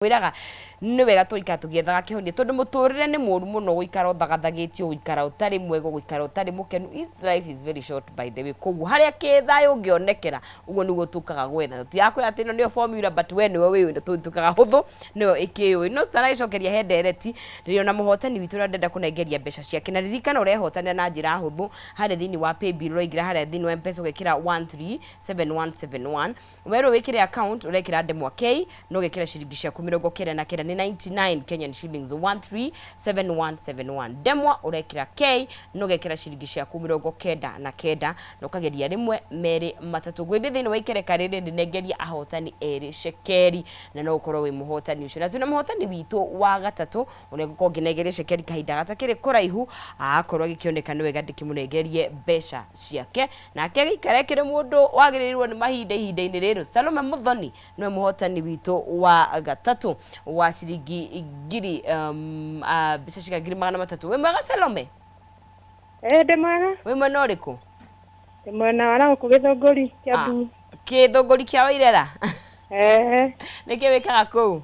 Ngwĩraga nĩ wega tũikara tũgĩethaga kĩhonia tondũ mũtũrĩre nĩ mũru mũno gũikara ũthagathagĩtio, gũikara ũtarĩ mwega, gũikara ũtarĩ mũkenu. This life is very short by the way. Koguo harĩa kĩthayũ ũngĩonekera, ũguo nĩguo tũkaga gwetha. Tũtirakwĩra atĩ ĩno nĩyo formula but we nĩwe wĩyũĩ na tũkaga hũthũ nĩyo ĩkĩyũĩ. No tũtanagĩcokeria he ndereti, ndĩrĩ ona mũhotani witũ ũrĩa ndĩrenda kũnengeria mbeca ciake. Na ririkana ũrehotanĩra na njĩra hũthũ harĩa thĩinĩ wa paybill ũraingĩra harĩa thĩinĩ wa M-Pesa ũgekĩra 137171. Werwo wĩkĩre account ũrekĩra ndemwa K na ũgekĩra ciringi ciaku 99 nĩ 99 Kenyan shillings 137171 ndemwa ũrekĩra K na ũgekĩra ciringi ciaku 99 na ũkageria rĩmwe merĩ matatũ ngwĩndĩ thĩinĩ wa ikereka rĩrĩ ndĩnengeria ahotani erĩ cekeri na no ũkorwo wĩ mũhotani ũcio na twĩna mũhotani witũ wa gatatũ Ũrĩa ngũkorwo ngĩnengeria cekeri kahinda gatakĩrĩ kũraihu, akorwo agĩkĩoneka nĩ wega ndĩkĩmũnengerie mbeca ciake, nake agĩikare akĩrĩ mũndũ wagĩrĩirwo nĩ mahinda ihinda-inĩ rĩrĩ. Salome Mũthoni nĩwe mũhotani witũ wa gatatũ wa ciringi ngiri mbeca ciga 300,000. Wĩ mwega Salome? Ĩĩ ndĩ mwega. Wĩ mwena ũrĩkũ? Ndĩ mwena wa na gũkũ Gĩthũngũri, Kĩambu. Kĩthũngũri kĩa Wairera? Eeh. Nĩkĩ wĩkaga kũu?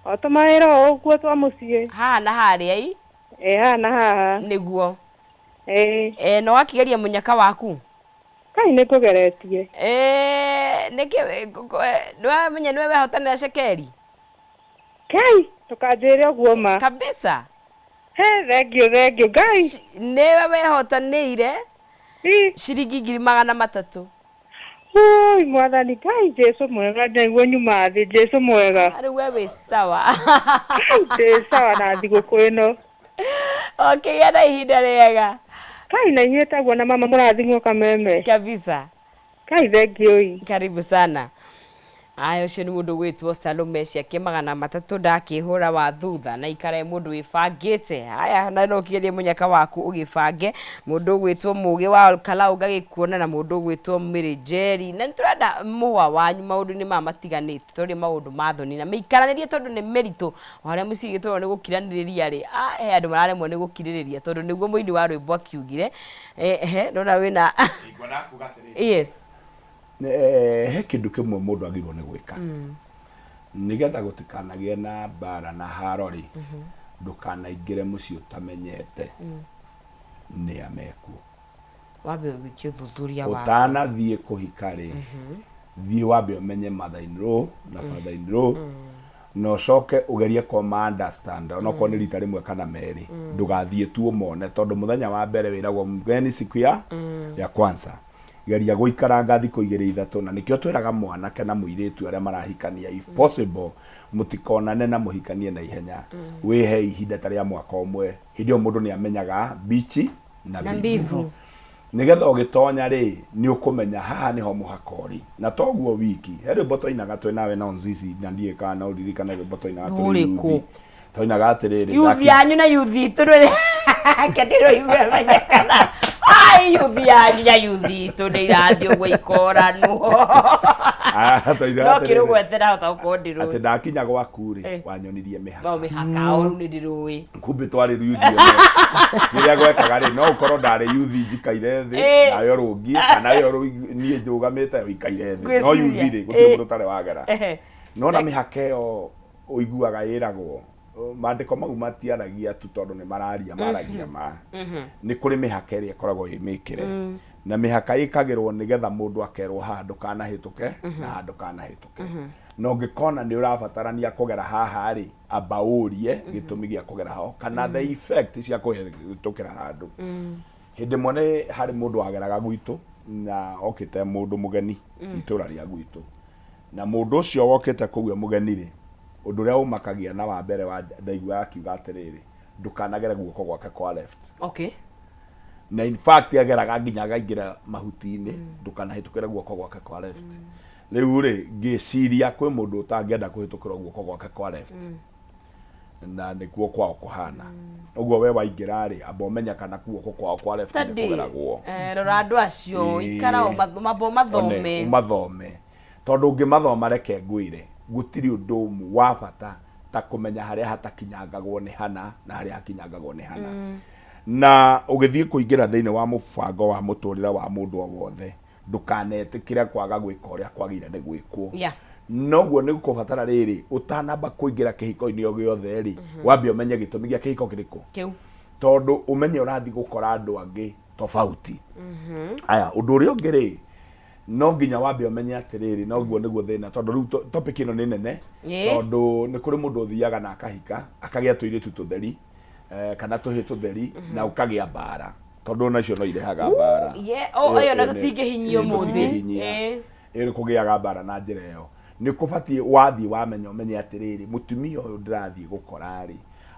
O tũmawĩra o ũguo twa mũciĩ. Haha na harĩa i. Ĩ haha na haha. Nĩguo. Ĩĩ. E, na ũgakĩgeria mũnyaka waku? Kai nĩ ngũgeretie. Ĩ, nĩkĩ nĩwamenya nĩwe wehotanĩra cekeri? Kai, ndũkanjĩre ũguo ma. Kabisa. He, thengiũ thengiũ Ngai. Nĩwe wehotanĩire ciringi 300,000. Ũũi mwathani Ngai Jesu mwega ndaigua nyuma thĩ Jesu mwega. Rĩu we wĩ sawa. Ngai ndĩ sawa na thigũkũ ĩno. Ũkĩgĩa na ihinda rĩega. Ngai na inyuĩ taguo na mama mũrathimwo kameme. Kabisa. Ngai thengiũi. Karibu sana. Aya ũcio nĩ mũndũ ũgwĩtwo Salome ciake 300 ndakĩhũra wa thutha na ikara mũndũ wĩbangĩte. Haya na no ũkĩgerie mũnyaka waku ũgĩbange. Mũndũ ũgwĩtwo Mũgĩ wa Olkalau ngagĩkuona na mũndũ ũgwĩtwo Mary Njeri. Na nĩ tũrenda mũa wanyu maũndũ-inĩ maya matiganĩte tondũ nĩ maũndũ ma thoni na mĩikaranĩrie tondũ nĩ mĩritũ. O harĩa mũciĩ gĩtũragwo nĩ gũkiranĩrĩria rĩ, ah he andũ mararemwo nĩ gũkirĩrĩria tondũ nĩguo mũini wa rwĩmbo akiugire. Ehe ndona wĩna Ngwendaga kuga atĩrĩrĩ. Yes. Eh, he kĩndũ kĩmwe mũndũ agĩrĩirwo nĩ gwĩka nĩgetha gũtikanagĩe na mbara na haro rĩ ndũkanaingĩre mũciĩ ũtamenyete nĩa mekuo Wambe wĩke ũthuthuria waku. Ũtanathiĩ kũhika rĩ thiĩ wambe ũmenye mother in law na father in law na ũcoke ũgerie kũma understand onokorwo nĩ rita rĩmwe kana merĩ ndũgathiĩ tu ũmone tondũ mũthenya wa mbere wĩragwo mgeni siku ya ya kwanza Geria gũikaranga thikũ igĩrĩ ithatũ, na nĩkĩo twĩraga mwanake na mũirĩtu arĩa marahikania if possible mũtikonane na mũhikanie na ihenya. Wĩhe ihinda ta rĩa mwaka ũmwe, hĩndĩ ĩyo mũndũ nĩ amenyaga mbichi na Na mbivu. mbivu. Nĩgetha ũgĩtonya rĩ, nĩ ũkũmenya haha nĩho mũhaka ũrĩ. Na toguo wiki, he rwĩmbo twainaga twĩ nawe na Onzizi na ndiũĩ kana no ũririkane rwĩmbo twainaga tũrĩ Rũrĩkũ? yuthi. Twainaga atĩrĩrĩ, Yuthi ndaki- yanyu na yuthi itũ rĩ reke ndĩroigue menye kana ai yuthi yanyu na yuthi itũ nĩ irathiĩ ũguo ikoranwo. Ah, twainaga No atĩrĩrĩ, kĩrũgwete ndahota gũkorwo ndĩrũĩ. atĩ ndakinya gwaku rĩ Eh. wanyonirie mĩhaka. No mĩhaka o rĩu nĩ ndĩrũĩ. Kumbe twarĩ yuthi ĩmwe. Kĩrĩa gwekaga rĩ no ũkorwo ndarĩ yuthi njikaire thĩ Eh. nawe ũrũngiĩ kana we ũrũngiĩ niĩ njũgamĩte ũikaire thĩ. No Ngwĩciria. yuthi rĩ gũtirĩ Eh. mũndũ ũtarĩ wagera. Ehe. No na mĩhaka ĩyo ũiguaga ĩragwo mandĩko mau matiaragia tu tondũ nĩ mararia maragia ma nĩ kũrĩ mĩhaka ĩrĩa ĩkoragwo ĩ mĩkĩre na mĩhaka ĩkagĩrwo nĩgetha mũndũ akerwo haha ndũkanahĩtũke na haha ndũkanahĩtũke na ũngĩkona nĩ ũrabatarania kũgera haha rĩ amba ũrie gĩtũmi gĩa kũgera ho kana the effect cia kũhĩtũkĩra handũ hĩndĩ ĩmwe nĩ harĩ mũndũ wageraga gwitũ na okĩte mũndũ mũgeni itũra rĩa gwitũ Na mũndũ ũcio wokĩte kũu e mũgeni-rĩ, ũndũ ũrĩa ũmakagia na wa mbere wa ndaiguaga akiuga atĩrĩrĩ, ndũkanagere guoko gwake kwa left. Okay. Na in fact ageraga nginya akaingĩra mahuti-inĩ, ndũkanahĩtũkĩre guoko gwake kwa left. Rĩu rĩ, ngĩciria kwĩ mũndũ ũtangĩenda kũhĩtũkĩrwo guoko gwake kwa left. Na nĩkuo kwao kũhana. Ũguo we waingĩra rĩ, amba ũmenye kana guoko kwao kwa left nĩ Study. kũgeragwo. Eh, rora andũ acio, ikara ũmathome. One, ũmathome. Tondũ ũngĩmathoma reke ngwĩre, gũtirĩ ũndũ wa bata ta kũmenya harĩa hatakinyangagwo nĩ hana na harĩa hakinyangagwo nĩ hana. Na ũgĩthiĩ kũingĩra thĩinĩ wa mũbango wa mũtũrĩre wa mũndũ o wothe, ndũkanetĩkĩre kwaga gwĩka ũrĩa kwagĩrĩire nĩ gwĩkwo. Noguo nĩ gũkũbatara rĩrĩ, ũtanamba kũingĩra kĩhiko-inĩ o gĩothe rĩ, wambe ũmenye gĩtũmi gĩa kĩhiko kĩrĩkũ. Kĩu. Tondũ ũmenye ũrathiĩ gũkora andũ angĩ tofauti. Aya, ũndũ ũrĩa ũngĩ rĩ, no nginya wambe ũmenye atĩrĩrĩ, noguo nĩguo thĩna, tondũ rĩu topic ĩno nĩ nene, tondũ nĩ kũrĩ mũndũ ũthiaga na akahika, akagĩa tũirĩtu tũtheri, kana tũhĩ tũtheri, na ũkagĩa mbara, tondũ ona icio no irehaga mbara. Oh, Ĩyo ĩyo na ĩyo nĩ- tũtingĩhinyia ĩĩ, ũmũthĩ. tũtingĩhinyia. Ĩyo nĩ kũgĩaga mbara na njĩra ĩyo. Nĩ kũbatiĩ wathiĩ wamenya ũmenye atĩrĩrĩ, mũtumia ũyũ ndĩrathiĩ gũkora rĩ,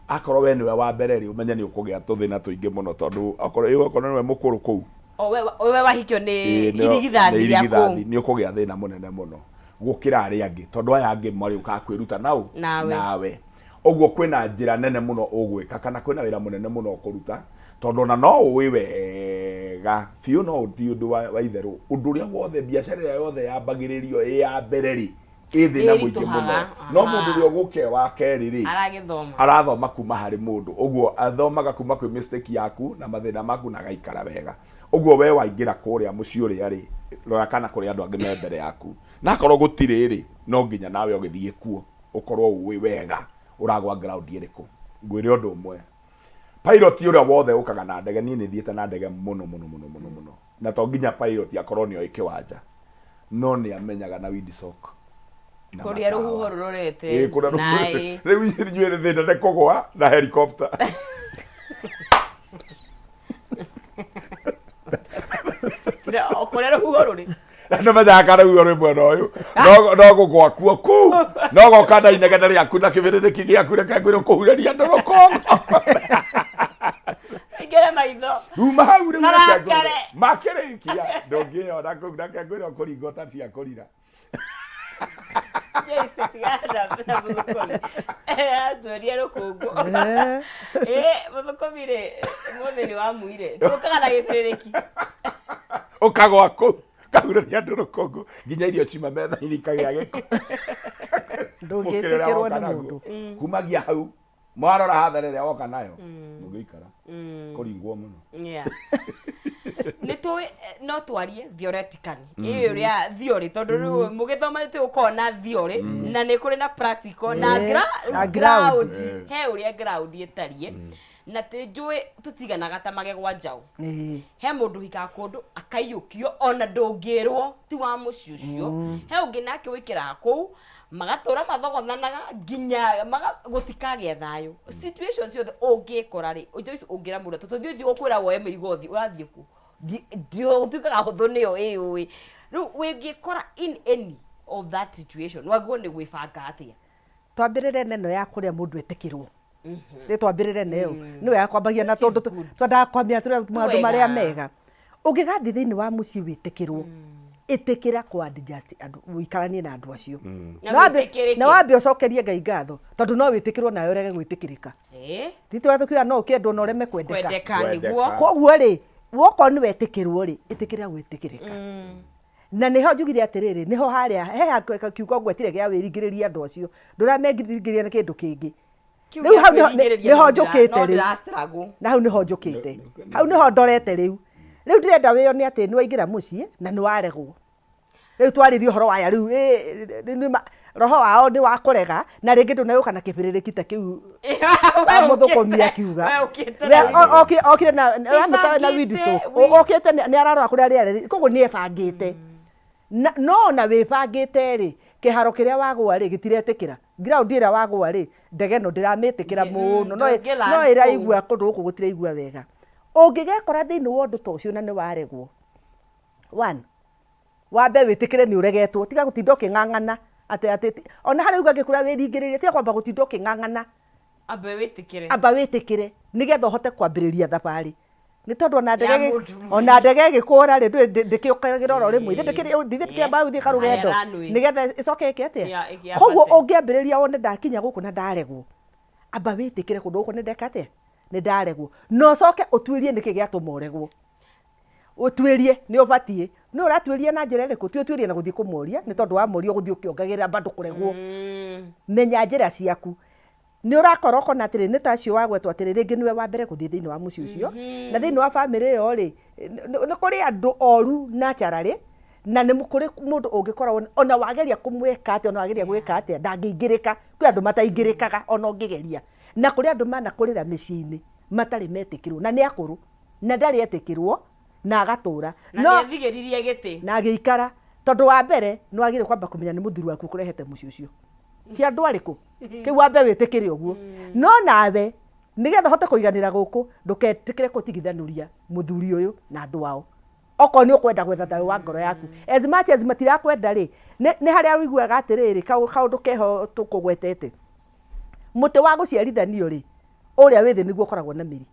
akorwo we nĩwe wa mbere rĩ, ũmenye nĩ ũkũgĩa tũthĩna tũingĩ mũno, tondũ akorwo ĩ okorwo nĩwe mũkũrũ kũu. O we we wahikio nĩ Ĩĩ, irigithathi nĩ rĩa kũu. irigithathi, nĩ ũkũgĩa thĩna mũnene mũno gũkĩra arĩa angĩ, tondũ aya angĩ marĩũkaga kwĩruta naũ? Nawe. Nawe. Ũguo kwĩna njĩra nene mũno ũgwĩka kana kwĩna wĩra mũnene mũno ũkũruta, tondũ ona no ũĩ wega biũ no ti ũndũ wa itherũ, ũndũ ũrĩa wothe, biacara ĩrĩa yothe yambagĩrĩrio ĩ ya mbere rĩ, ĩ thĩna mũingĩ mũno. Ĩritũhaga, No mũndũ ũrĩa ũgũka e wa kerĩ rĩ, Aragĩthoma. arathoma kuma harĩ mũndũ. Ũguo athomaga kuma kwĩ mistake yaku na mathĩna maku na agaikara wega. Ũguo we waingĩra kũrĩa mũciĩ ũrĩa rĩ, rora kana kũrĩ andũ angĩ me mbere yaku. Na akorwo gũtirĩ rĩ, no nginya nawe ũgĩthiĩ kuo ũkorwo ũĩ wega ũragwa ground ĩrĩkũ. Ngwĩre ũndũ ũmwe, pilot ũrĩa wothe ũkaga na ndege, niĩ nĩ thiĩte na ndege mũno mũno mũno mũno mũno, na to nginya pilot akorwo nĩ oĩ kĩwanja, no nĩ amenyaga na windsock na Kũrĩa matawa. rũhuho rũrorete. Ĩĩ, kũrĩa Na rũhuho- ĩ. Rĩu inyuĩ thĩna nĩ kũgwa na helicopter. Kũrĩa rũhuho rũrĩ. Na nĩmenyaga kana rũhuho rwĩ mwena ũyũ, no no gũgwa kuo ku, no goka na inegene rĩaku na kĩbĩrĩrĩki gĩaku, reke ngwĩre ũkũhurĩria andũ rũkũngũ. Ingĩre maitho. Ruma hau rĩu reke ngwĩre. Marakare. Makĩrĩkia ndũngĩona kũu, reke ngwĩre ũkũringwo ta cia kũrira. Joyce, tigana na mũthũkũmi. Atũria rũkũngũ. Mũthũkũmi rĩ, ũmũthĩ nĩ wamuire. Tũkaga na gĩbĩrĩrĩki. Ũkagwa kũu kahurĩria andũ rũkũngũ nginya irio ciuma metha-inĩ ikagĩa gĩko. Ndũngĩtĩkĩrwo Mũkĩrĩa nĩ woka naguo. mũndũ. Kumagia hau mwarora hathara ĩrĩa woka nayo mũngĩikara kũringwo mũno. Yeah. Nĩ tũĩ no twarie theoretically ĩ ũrĩa theory, tondũ rĩu mũgĩthoma nĩ tũgũkorwo na theory na nĩ kũrĩ na practical na Na ground. ground. He ũrĩa ground ĩtariĩ, na tĩ njũĩ tũtiganaga ta magegwa njaũ. He mũndũ hikaga kũndũ akaiyũkio ona ndũngĩrwo ti wa mũciĩ ũcio. He ũngĩ nake wĩkĩraga kũu magatũra mathogothanaga nginya gũtikagĩa thayũ. Situation ciothe ũngĩkora rĩ, Joyce, ũngĩra mũndũ atĩ tũthiĩ ũthiĩ gũkwĩra woe mĩrigo ũthiĩ, ũrathiĩ kũ? Gũtuĩkaga hũthũ nĩyo ĩyũĩ. Rĩu ũngĩkora in any of that situation, wagĩrĩirwo nĩ gwĩbanga atĩa? Twambĩrĩre neno ya kũrĩa mũndũ etĩkĩrwo. Nĩ twambĩrĩre nayo. Nĩ wega kwambagia na Which is tondũ good. twendaga kwambia tũrĩa maũndũ Wega. marĩa mega. Ũngĩgathiĩ thĩinĩ wa mũciĩ wĩtĩkĩrwo, ĩtĩkĩra kũ adjust andũ, ũikaranie na andũ acio. Na Na wambe- wĩtĩkĩrĩke. na wambe ũcokerie Ngai ngatho, tondũ no wĩtĩkĩrwo nawe ũrege gwĩtĩkĩrĩka. Ti tũrĩa tũkiuga no ũkĩendwo na ũreme kwendeka. Kwendeka Kwendeka. nĩguo. Koguo rĩ, wokorwo nĩ wetĩkĩrwo rĩ, ĩtĩkĩra gwĩtĩkĩrĩka. Na nĩho njugire atĩrĩrĩ, nĩho harĩa he kiugo ngwetire gĩa wĩringĩrĩrie andũ acio. Ndũramengĩrĩria na kĩndũ kĩngĩ. Kĩu Rĩu gĩa hau nĩho- kwĩringĩrĩria nĩho no njũkĩte no rĩu. ndĩra struggle. Na hau nĩho njũkĩte. Hau nĩho ndorete rĩu. Rĩu ndĩrenda wĩyone atĩ nĩ waingĩra mũciĩ na nĩ waregwo. Rĩu twarĩrie ũhoro waya rĩu, nĩ roho wao nĩ wa kũrega, na rĩngĩ ndũnegũka na kĩbĩrĩrĩki ta kĩu mũthũkũmi akiuga. We ũkĩte We na okire na ũramĩta na Wĩbangĩte, windsock. Okĩte nĩ ararora kũrĩa rĩera rĩrĩ, koguo nĩ ebangĩte. Na, no ona wĩbangĩte rĩ, kĩharo kĩrĩa wagũa rĩ, gĩtiretĩkĩra. Ground ĩrĩa wagũa rĩ, ndege ĩno ndĩramĩtĩkĩra mũno, Ndũngĩ-land no ĩraigua kũu. kũndũ gũkũ gũtiraigua wega. Ũngĩgekora thĩinĩ wa ũndũ ta ũcio na nĩ waregwo, one, wambe wĩtĩkĩre nĩ ũregetwo, tiga gũtinda ũkĩng'ang'ana atĩ atĩ ona harĩa uga ngĩkũra wĩringĩrĩrie, tiga kwamba gũtinda ũkĩng'ang'ana. Amba wĩtĩkĩre. Amba wĩtĩkĩre nĩgetha ũhote kwambĩrĩria thabarĩ. Nĩ tondũ ona ndege Ya mũndũ ona ndege ĩgĩkũra rĩ, ndũĩ ndĩkĩũkagĩra oro rĩmwe. Ithe ndĩkĩrĩ ndĩkĩambaga gũthiĩ karũgendo Haya, runway. nĩgetha ĩcoke ĩke atĩa? Ya, ĩkĩambate. Koguo ũngĩambĩrĩria wone ndakinya gũkũ na ndaregwo, amba wĩtĩkĩre kũndũ gũkũ nĩ ndeka atĩa? Nĩ ndaregwo. Na ũcoke ũtuĩrie nĩkĩ gĩatũma ũregwo. Ũtuĩrie nĩ ũbatiĩ. Nĩ ũratuĩria na njĩra ĩrĩkũ? Ti ũtuĩrie na gũthiĩ kũmoria, nĩ tondũ wamoria ũgũthiĩ ũkĩongagĩrĩra bado kũregwo. Menya njĩra ciaku. Nĩ ũrakora ũkona atĩrĩ, nĩ ta acio wagwetwo atĩrĩ, rĩngĩ nĩwe wa mbere gũthiĩ thĩinĩ wa mũciĩ ũcio, na thĩinĩ wa bamĩrĩ ĩyo rĩ, nĩ kũrĩ andũ oru naturally, Na nĩ kũrĩ mũndũ ũngĩkorwo ona wageria kũmwĩka atĩa, ona wageria gwĩka atĩa, ndangĩingĩrĩka. Kwĩ andũ mataingĩrĩkaga ona ũngĩgeria. Na kũrĩ andũ manakũrĩra mĩciĩ-inĩ matarĩ metĩkĩrwo, na nĩ akũrũ, na ndarĩ etĩkĩrwo, na agatũra. Na No nĩethigĩririe gĩtĩ. Na agĩikara. Tondũ wa mbere nĩ wagĩrĩire kwamba kũmenya nĩ mũthuri waku ũkũrehete mũciĩ ũcio. Ti andũ arĩkũ? Kĩu wambe wĩtĩkĩre ũguo. No nawe nĩgetha ũhote kũiganĩra gũkũ, ndũketĩkĩre kũtigithanũria mũthuri ũyũ na andũ ao. Okorwo nĩ ũkwenda gwetha thayũ wa ngoro yaku. As much as matirakwenda rĩ, nĩ harĩa ũiguaga atĩrĩrĩ, kaũndũ keho tũkũgwetete. Mũtĩ wa gũciarithanio rĩ, ũrĩa wĩ thĩ nĩguo ũkoragwo na mĩri.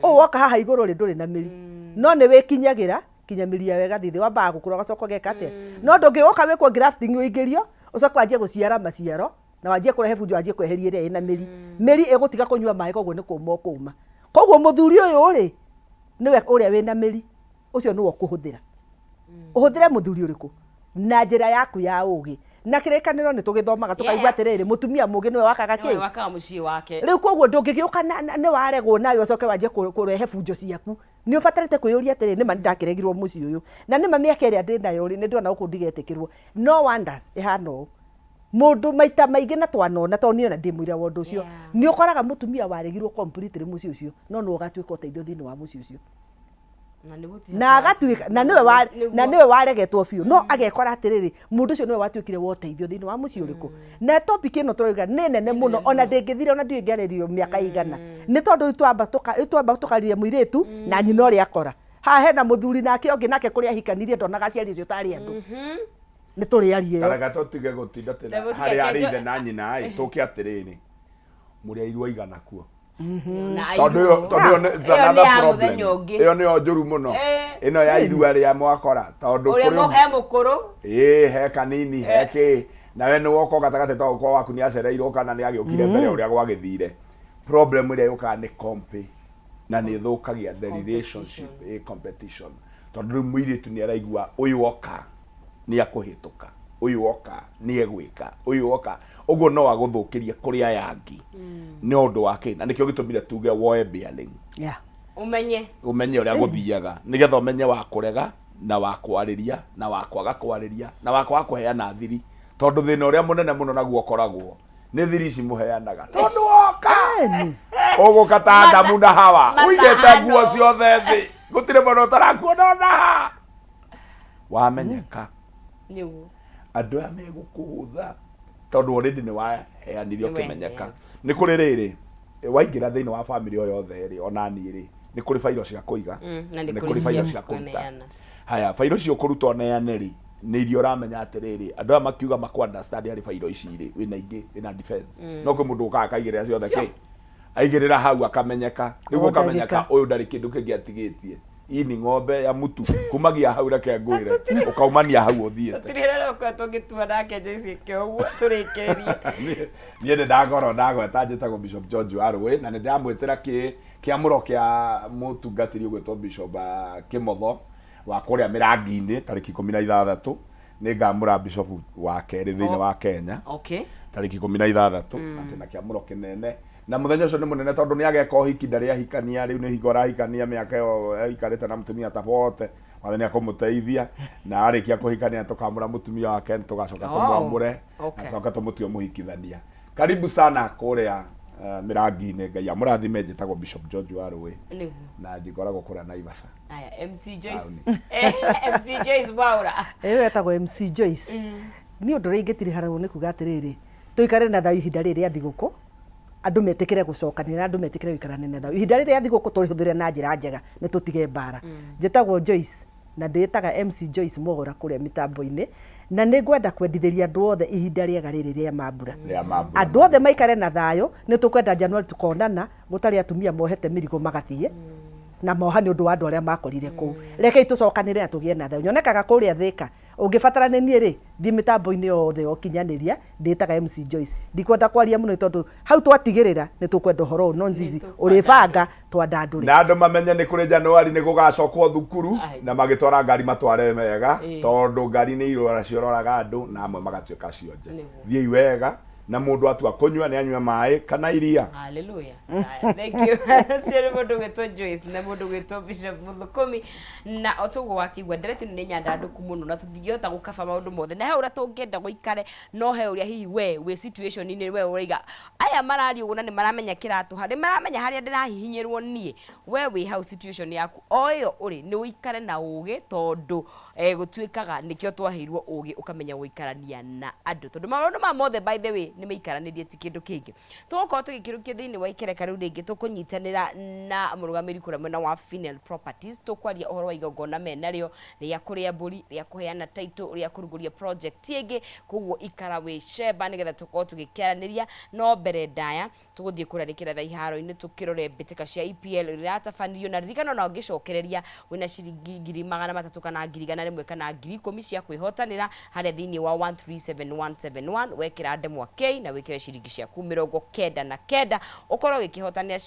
Ũũ woka haha igũrũ rĩ, ndũrĩ na mĩri. No nĩ wĩkinyagĩra kinya mĩri yayo ĩgathiĩ thĩ, wambaga gũkũra ũgacoka ũgeka atĩa? No ndũngĩũka wĩkwo grafting ũingĩrio, ũcoke wanjie gũciara maciaro, na wanjie kũrehe bunjo, wanjie kweheria ĩrĩa ĩna mĩri. Mĩri ĩgũtiga kũnyua maĩ, koguo nĩ kũma ũkũma. Koguo mũthuri ũyũ rĩ, nĩwe ũrĩa wĩna mĩri, ũcio nĩwe ũkũhũthĩra. Ũhũthĩre mũthuri ũrĩkũ? Na njĩra yaku ya ũgĩ. Na kĩrĩkanĩro nĩ tũgĩthomaga tũkaigua atĩrĩrĩ, mũtumia mũgĩ nĩwe wakaga kĩ? Nĩwe wakaga mũciĩ wake. Rĩu koguo ndũngĩgĩũka nĩ waregwo nawe ũcoke wanjie kũrehe bunjo ciaku. Nĩ ũbatarĩte kwĩyũria atĩrĩrĩ, nĩma nĩ ndakĩregirwo mũciĩ ũyũ, na nĩma mĩaka ĩrĩa ndĩnayo rĩ, nĩ ndĩrona gũkũ ndigetĩkĩrwo. No wonders ĩhana ũũ, mũndũ maita maingĩ na twanona, tondũ niĩ ona ndĩ mũira wa ũndũ ũcio, nĩ ũkoraga mũtumia waregirwo completely mũciĩ ũcio, no nĩwe ũgatuĩka ũteithio thĩinĩ wa mũciĩ ũcio. Na nĩ gũtirĩ Na agatuĩka, na nĩwe wa, na nĩwe waregetwo biũ, no agekora atĩrĩrĩ, mũndũ ũcio nĩwe watuĩkire wa ũteithio thĩinĩ wa mũciĩ ũrĩkũ. Na topic ĩno tũrauga nĩ nene mũno, ona ndĩngĩthira, ona ndiũĩ ĩngĩarĩrĩrio mĩaka ĩigana. Nĩ tondũ rĩu twamba tũka, rĩu twamba tũkarĩria mũirĩtu na nyina ũrĩa akora. Haha hena mũthuri nake ũngĩ nake kũrĩa ahikanirie ndonaga aciari acio tarĩ andũ. Nĩ tũrĩaria ĩyo. Tareka tũtige gũtinda tena Tebũtige harĩ arĩ kenjo- ithe na nyina ĩ, tũke atĩrĩrĩ, mũrĩ airũ aigana kuo? Na Tondũ airũ. ĩyo, tondũ ĩyo nĩ- it's Ĩyo nĩ another ya problem. mũthenya ũngĩ. Ĩyo nĩyo njũru mũno. Ĩno ya irua rĩa mwakora, tondũ Ũrĩa kũrĩ he mũkũrũ. Ĩĩ, he kanini, he kĩ, nawe nĩ woka gatagatĩ tondũ ũkorwo waku nĩ acereirwo kana nĩ agĩũkire mbere ũrĩa gwagĩthire. Problem ĩrĩa yũkaga nĩ compy, na nĩ ĩthũkagia the relationship, ĩ competition. Tondũ rĩu mũirĩtu nĩ araigua ũyũ oka nĩ akũhĩtũka, ũyũ oka nĩ egwĩka, ũyũ oka, ũguo no agũthũkĩrie kũrĩ aya angĩ. Nĩ ũndũ wa kĩ? Na nĩkĩo gĩtũmire tuge woe bearing. Ũmenye. Ũmenye ũrĩa gũthiaga, nĩgetha ũmenye wa kũrega na wa kwarĩria na wa kwaga kwarĩria na wa kwaga kũheana thiri, tondũ thĩna ũrĩa mũnene mũno naguo ũkoragwo nĩ thiri ici mũheanaga, tondũ woka ũgũka ta Adamu na Hawa, ũigĩte nguo ciothe thĩ, gũtirĩ mũndũ ũtarakuona ona ha wamenyeka. Nĩguo. Andũ aya megũkũhũtha tondũ already nĩ waheanire Nĩ ũkĩmenyeka. weheana. Nĩ kũrĩ rĩrĩ, waingĩra thĩinĩ wa family o yothe rĩ, ona niĩ rĩ, nĩ kũrĩ bairo cia kũiga, Na nĩ nĩ kũrĩ kũrĩ bairo cia cia kũruta. kũneana. Haya, bairo icio ũkũruta ũneane rĩ, nĩ iria ũramenya atĩrĩrĩ, andũ aya makiuga makũ understand harĩ bairo ici rĩ, wĩna ingĩ, wĩna defense. No kwĩ mũndũ ũkaga akaigĩrĩra ciothe kĩ? Aigĩrĩra hau akamenyeka. Rĩu O ũkamenyeka ndagĩka. ũyũ ndarĩ kĩndũ kĩngĩ atigĩtie. Ini ng'ombe ya mutu kumagia hau reke ngwĩre, ũkaumania hau ũthiĩte. Tũtirĩ rĩrĩa ũkoretwo ũgĩtua nake Joyce gĩkĩo ũguo tũrĩkĩrĩrie. Niĩ nĩ ndagorwo ndagweta njĩtagwo Bishop George Warũĩ, na nĩ ndĩramwĩtĩra kĩamũro kĩa mũtungatĩri ũgwĩtwo Bishop Kĩmotho wa kũrĩa Mĩrangi-inĩ tarĩki 16. Nĩ ngamũra Bishop wa kerĩ thĩinĩ wa Kenya. Tarĩki 16, atĩ na kĩamũro kĩnene. Na mũthenya ũcio nĩ mũnene tondũ nĩ ageka ũhiki, ndarĩ ahikania, rĩu nĩ hingo arahikania, mĩaka ĩyo aikarĩte na mũtumia ta bote, Mwathani akũmũteithia, na arĩkia kũhikania tũkamũra mũtumia wake, tũgacoka tũmwamũre, na tũcoke tũmũtue mũhikithania. Karibu sana kũrĩa Mĩrangi-inĩ, Ngai amũrathime. Njĩtagwo Bishop George Warũĩ, na njĩkoragwo kũrĩa Naivasha. Aya, MC Joyce. MC Joyce Mwaura. Ĩyo etagwo MC Joyce. Niĩ ũndũ ũrĩa ingĩtirĩha naguo nĩ kuga atĩrĩrĩ, tũikare na thayũ ihinda rĩrĩ rĩa thigũkũ, andũ metĩkĩre gũcokanĩrĩra, andũ metĩkĩre gũikarania na thayũ. Ihinda rĩrĩ rĩa thigũkũ tũrĩhũthĩre na njĩra njega, nĩ tũtige mbara. Njĩtagwo Joyce na ndĩĩtaga MC Joyce Mwaura kũrĩa mĩtambo-inĩ, na nĩ ngwenda kwendithĩria andũ othe ihinda rĩega rĩrĩ rĩa mambura. Rĩa mambura. Andũ othe maikare na thayũ, nĩ tũkwenda January tũkonana, gũtarĩ atumia mohete mĩrigo magathiĩ, na moha nĩ ũndũ wa andũ arĩa makorire kũu. Rekei tũcokanĩrĩre na tũgĩe na thayũ. Nyonekaga kũrĩa Thĩka. Ũngĩbatara nĩ niĩ rĩ, thiĩ mĩtambo-inĩ yothe ya ũkinyanĩria, ndĩĩtaga MC Joyce. Ndikwenda kwaria mũno nĩ tondũ hau twatigĩrĩra nĩ tũkwenda ũhoro ũyũ nonzizi ũrĩbanga twandandũre. Na andũ mamenye nĩ kũrĩ Januari nĩ gũgacokwo thukuru, na magĩtwara ngari matware wega, tondũ ngari nĩ irora ciororaga andũ na amwe magatuĩka cionje. Thiĩi wega. Na mũndũ atua kũnyua nĩ anyue maĩ kana iria. Hallelujah. Haya, thank you. Ũcio nĩ mũndũ ũgwĩtwo Joyce na mũndũ ũgwĩtwo Bishop Mũthũkũmi. Na o toguo wakĩigua ndereti ĩno nĩ nyandandũku mũno na tũtingĩhota gũkaba maũndũ mothe. Na he ũrĩa tũngĩenda gũikare no he ũrĩa hihi we wĩ situation-inĩ we ũraiga aya mararia ũguo na nĩ maramenya kĩratũha, nĩ maramenya harĩa ndĩrahihinyĩrwo niĩ. We wĩ hau situation yaku o ĩyo ũrĩ nĩ ũikare na ũgĩ tondũ eh, gũtuĩkaga nĩkĩo twaheirwo ũgĩ ũkamenya gũikarania na andũ tondũ maũndũ ma mothe by the way nĩ mĩikaranĩrie ti kĩndũ kĩngĩ. Tũgũkorwo tũgĩkĩrũkia thĩinĩ wa ikereka rĩu rĩngĩ tũkũnyitanĩra na mũrũgamĩrĩri kũrĩa mwena wa Finel Properties tũkwaria ũhoro wa igongona menarĩo rĩa kũrĩa mbũri, rĩa kũheana title, rĩa kũrugũria project ĩngĩ, koguo ikara wĩ cemba nĩgetha tũkorwo tũgĩkĩaranĩria no mbere ndaya Tũgũthiĩ kũrĩa rĩkĩratha iharo-inĩ tũkĩrore mbĩtĩka cia EPL ĩrĩa ĩratabanirio na ririkana ona ũngĩcokereria wĩna ciringi 300,000 kana 100,000 kana 10,000 cia kwĩhotanĩra harĩa thĩinĩ wa 137171 wekĩra ndemwa K na wĩkĩre ciringi ciaku 99 ũkorwo ũgĩkĩhotanĩra ciringi.